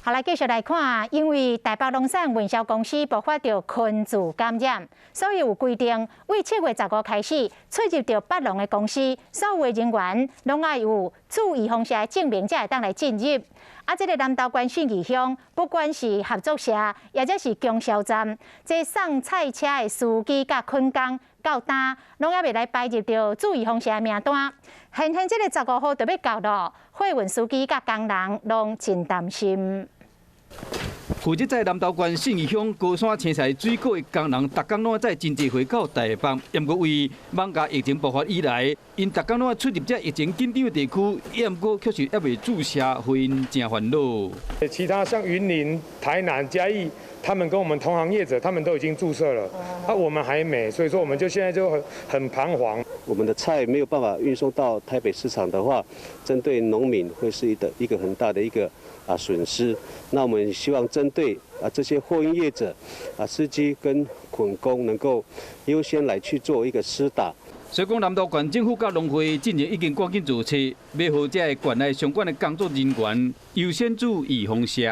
好，來繼續來看，因為台北龍產運銷公司爆發著群聚感染，所以有規定，為7月15開始，出入著北龍的公司，所有人員攏愛有注預防射的證明，才會當來進入。啊，這個南投縣信義鄉，不管是合作社，抑者是供銷站，這送菜車的司機佮捆工到今，攏猶未來排入著注預防射的名單。現現這個十五號就欲到囉，貨運司機佮工人攏真擔心。負責載南投縣信義鄉高山青菜水果的工人，逐工攏愛載真濟貨到台北。毋過為艋舺疫情爆發以來，𪜶逐工攏愛出入這疫情緊張的地區，毋過確實猶未注射，予𪜶真煩惱。其他像雲林、台南、嘉義，他們跟我們同行業者，他們都已經注射了，啊，我們還沒，所以說我們就現在就很彷徨。我們的菜沒有辦法運送到台北市場的話，針對農民會是一個很大的一個損失。那我們希望針對這些貨運業者司機跟捆工能夠優先來去做一個施打。所以講，南投縣政府佮農會進前已經趕緊做冊，欲予這個縣內相關的工作人員優先注預防射。